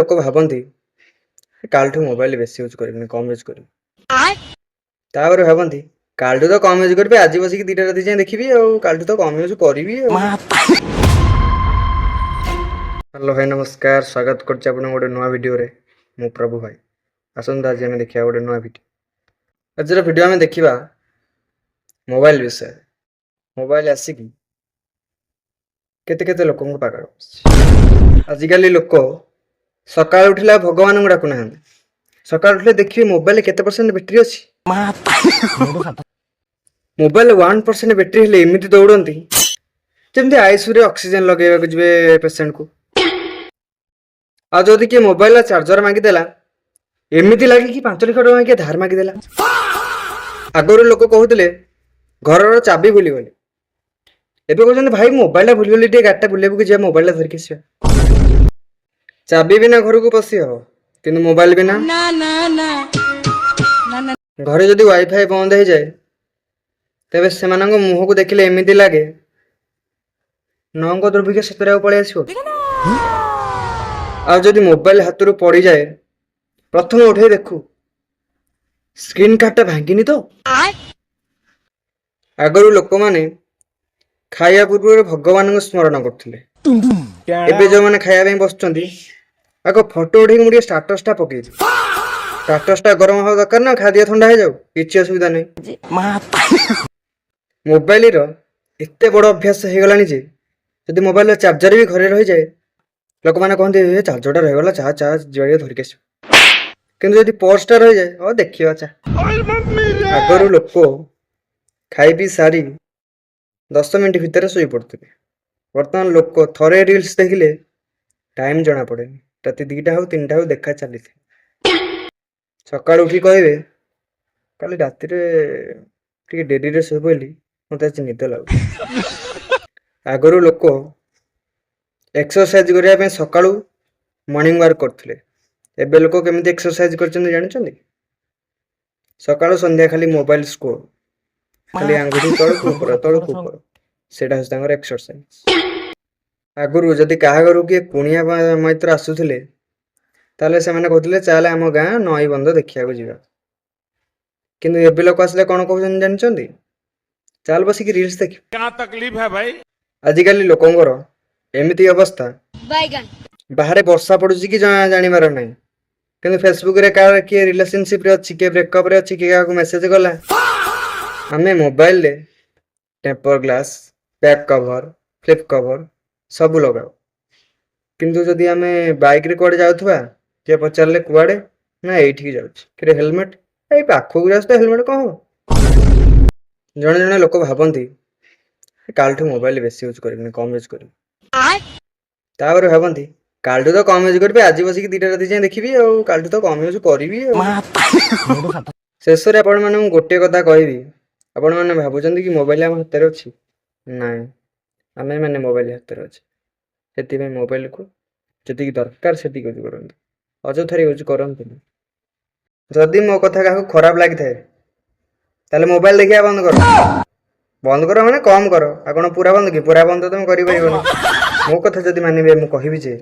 ଲୋକ ଭାବନ୍ତି, କାଲିଠୁ ମୋବାଇଲ ବେଶୀ ୟୁଜ୍ କରିବିନି, କମ୍ ୟୁଜ୍ କରିବି। ତାପରେ ଭାବନ୍ତି, କାଲିଠୁ ତ କମ୍ ୟୁଜ୍ କରିବି, ଆଜି ବସିକି 2ଟା ରାତି ଯାଏଁ ଦେଖିବି, ଆଉ କାଲିଠୁ ତ କମ୍ ୟୁଜ୍ କରିବି। ଆଉ ହ୍ୟାଲୋ ଭାଇ, ନମସ୍କାର। ସ୍ୱାଗତ କରୁଛି ଆପଣଙ୍କୁ ଗୋଟେ ନୂଆ ଭିଡ଼ିଓରେ। ମୁଁ ପ୍ରଭୁ ଭାଇ। ଆସନ୍ତୁ, ଆଜି ଆମେ ଦେଖିବା ଗୋଟେ ନୂଆ ଭିଡ଼ିଓ। ଆଜିର ଭିଡ଼ିଓ ଆମେ ଦେଖିବା ମୋବାଇଲ ବିଷୟରେ। ମୋବାଇଲ ଆସିକି କେତେ କେତେ ଲୋକଙ୍କ ପାଖରେ ବସିଛି। ଆଜିକାଲି ଲୋକ ସକାଳୁ ଉଠିଲେ ଆଉ ଭଗବାନଙ୍କୁ ଡାକୁନାହାନ୍ତି। ସକାଳୁ ଉଠିଲେ ଦେଖିବେ ମୋବାଇଲରେ କେତେ ପରସେଣ୍ଟ ବ୍ୟାଟେରୀ ଅଛି। ମୋବାଇଲ 1% ବ୍ୟାଟେରୀ ହେଲେ ଏମିତି ଦୌଡ଼ନ୍ତି, ଯେମିତି ଆଇସିୟୁରେ ଅକ୍ସିଜେନ ଲଗେଇବାକୁ ଯିବେ ପେସେଣ୍ଟକୁ। ଆଉ ଯଦି କିଏ ମୋବାଇଲର ଚାର୍ଜର ମାଗିଦେଲା, ଏମିତି ଲାଗେ କି 5 ଲକ୍ଷ ଟଙ୍କା କିଏ ଧାର ମାଗିଦେଲା। ଆଗରୁ ଲୋକ କହୁଥିଲେ, ଘରର ଚାବି ଭୁଲିଗଲି। ଏବେ କହୁଛନ୍ତି, ଭାଇ, ମୋବାଇଲଟା ଭୁଲିଗଲି, ଟିକେ ଗାଡ଼ିଟା ବୁଲେଇବାକୁ ଯିବା, ମୋବାଇଲଟା ଧରିକି ଆସିବା। ଚାବି ବିନା ଘରକୁ ପଶି ହବ, କିନ୍ତୁ ମୋବାଇଲ ବିନା? ଘରେ ଯଦି ୱାଇଫାଇ ବନ୍ଦ ହେଇଯାଏ, ତେବେ ସେମାନଙ୍କ ମୁହଁକୁ ଦେଖିଲେ ଏମିତି ଲାଗେ, ନଅଙ୍କ ଦୁର୍ଭିକ୍ଷ ସତରେ ଆଉ ପଳେଇ ଆସିବ। ଆଉ ଯଦି ମୋବାଇଲ ହାତରୁ ପଡ଼ିଯାଏ, ପ୍ରଥମେ ଉଠେଇ ଦେଖୁ, ସ୍କ୍ରିନ୍ ଗାର୍ଡଟା ଭାଙ୍ଗିନି ତ। ଆଗରୁ ଲୋକମାନେ ଖାଇବା ପୂର୍ବରୁ ଭଗବାନଙ୍କୁ ସ୍ମରଣ କରୁଥିଲେ। ଏବେ ଯୋଉମାନେ ଖାଇବା ପାଇଁ ବସୁଛନ୍ତି, ଆଗ ଫଟୋ ଉଠେଇକି ମୁଁ ଟିକେ ଷ୍ଟାଟସଟା ପକେଇଛି। ଷ୍ଟାଟସଟା ଗରମ ହବା ଦରକାର ନା, ଖାଦ୍ୟ ଥଣ୍ଡା ହେଇଯାଉ, କିଛି ଅସୁବିଧା ନାହିଁ। ମୋବାଇଲର ଏତେ ବଡ଼ ଅଭ୍ୟାସ ହେଇଗଲାଣି ଯେ ଯଦି ମୋବାଇଲର ଚାର୍ଜର ବି ଘରେ ରହିଯାଏ, ଲୋକମାନେ କହନ୍ତି, ଏ ଚାର୍ଜରଟା ରହିଗଲା, ଚା ଚା ଯିବା, ଟିକେ ଧରିକି ଆସିବ। କିନ୍ତୁ ଯଦି ପର୍ସଟା ରହିଯାଏ, ହଉ ଦେଖିବା ଚା। ଆଗରୁ ଲୋକ ଖାଇ ପିଇ ସାରି 10 ମିନିଟ୍ ଭିତରେ ଶୋଇ ପଡ଼ୁଥିଲେ। ବର୍ତ୍ତମାନ ଲୋକ ଥରେ ରିଲ୍ସ ଦେଖିଲେ ଟାଇମ୍ ଜଣା ପଡ଼େନି। ରାତି 2ଟା ହଉ, 3ଟା ହଉ, ଦେଖା ଚାଲିଥାଏ। ସକାଳୁ ଉଠି କହିବେ, କାଲି ରାତିରେ ଟିକେ ଡେରିରେ ଶୋଇପଡ଼ିଲି, ମୋତେ ଆଜି ନିଦ ଲାଗୁଛି। ଆଗରୁ ଲୋକ ଏକ୍ସରସାଇଜ କରିବା ପାଇଁ ସକାଳୁ ମର୍ଣ୍ଣିଂ ୱାକ୍ କରୁଥିଲେ। ଏବେ ଲୋକ କେମିତି ଏକ୍ସରସାଇଜ କରୁଛନ୍ତି ଜାଣିଛନ୍ତି? ସକାଳୁ ସନ୍ଧ୍ୟା ଖାଲି ମୋବାଇଲ ସ୍କ୍ରୋଲ, ଖାଲି ଆଙ୍ଗୁଠି ତଳକୁ ଉପର, ତଳକୁ ଉପର, ସେଇଟା ହେଉଛି ତାଙ୍କର ଏକ୍ସରସାଇଜ। ଆଗରୁ ଯଦି କାହା ଘରକୁ କିଏ କୁଣିଆ ବା ମୈତ୍ର ଆସୁଥିଲେ, ତାହେଲେ ସେମାନେ କହୁଥିଲେ, ଚାଲେ ଆମ ଗାଁ ନଈ ବନ୍ଧ ଦେଖିବାକୁ ଯିବା। କିନ୍ତୁ ଏବେ ଲୋକ ଆସିଲେ କ'ଣ କହୁଛନ୍ତି ଜାଣିଛନ୍ତି? ଚାଲ ବସିକି ରିଲ୍ସ ଦେଖିବା। क्या तकलीफ है भाई? ଆଜିକାଲି ଲୋକଙ୍କର ଏମିତି ଅବସ୍ଥା, बैगन। ବାହାରେ ବର୍ଷା ପଡୁଛି କି ଜଣା ଜାଣିବାର ନାହିଁ, କିନ୍ତୁ ଫେସବୁକରେ କାହାର କିଏ ରିଲେସନସିପରେ ଅଛି, କିଏ ବ୍ରେକଅପରେ ଅଛି, କିଏ କାହାକୁ ମେସେଜ କଲା। ଆମେ ମୋବାଇଲରେ temper glass, back cover, flip cover ସବୁ ଲଗାଉ। କିନ୍ତୁ ଯଦି ଆମେ ବାଇକରେ କୁଆଡ଼େ ଯାଉଥିବା, କିଏ ପଚାରିଲେ କୁଆଡ଼େ, ନା ଏଇଠିକି ଯାଉଛି। କିରେ, ହେଲମେଟ? ଏଇ ପାଖକୁ ଯାଉଛି ତ, ହେଲମେଟ କ'ଣ ହବ? ଜଣେ ଜଣେ ଲୋକ ଭାବନ୍ତି, କାଲିଠୁ ମୋବାଇଲ ବେଶୀ ୟୁଜ୍ କରିବିନି, କମ୍ ୟୁଜ୍ କରିବି। ତାପରେ ଭାବନ୍ତି, କାଲିଠୁ ତ କମ୍ ୟୁଜ୍ କରିବି, ଆଜି ବସିକି 2ଟା ରାତି ଯାଏଁ ଦେଖିବି, ଆଉ କାଲିଠୁ ତ କମ୍ ୟୁଜ୍ କରିବି। ଆଉ ଶେଷରେ ଆପଣମାନଙ୍କୁ ଗୋଟିଏ କଥା କହିବି। ଆପଣମାନେ ଭାବୁଛନ୍ତି କି ମୋବାଇଲ ଆମ ହାତରେ ଅଛି। ନାଇଁ, ଆମେମାନେ ମୋବାଇଲ ହାତରେ ଅଛି। ସେଥିପାଇଁ ମୋବାଇଲକୁ ଯେତିକି ଦରକାର ସେତିକି ୟୁଜ୍ କରନ୍ତୁ, ଅଯଥାରେ ୟୁଜ୍ କରନ୍ତୁନି। ଯଦି ମୋ କଥା କାହାକୁ ଖରାପ ଲାଗିଥାଏ, ତାହେଲେ ମୋବାଇଲ ଦେଖିବା ବନ୍ଦ କର। ବନ୍ଦ କର ମାନେ କମ୍ କର। ଆଉ କ'ଣ ପୁରା ବନ୍ଦ କି? ପୁରା ବନ୍ଦ ତ ତମେ କରିପାରିବନି। ମୋ କଥା ଯଦି ମାନିବେ, ମୁଁ କହିବି ଯେ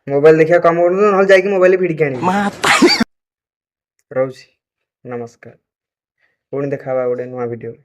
ମୋବାଇଲ ଦେଖିବା କମ୍ କରନ୍ତୁ, ନହେଲେ ଯାଇକି ମୋବାଇଲ ଭିଡ଼ିକି ଆଣିବି। ରହୁଛି, ନମସ୍କାର। ପୁଣି ଦେଖା ହେବା ଗୋଟେ ନୂଆ ଭିଡ଼ିଓରେ।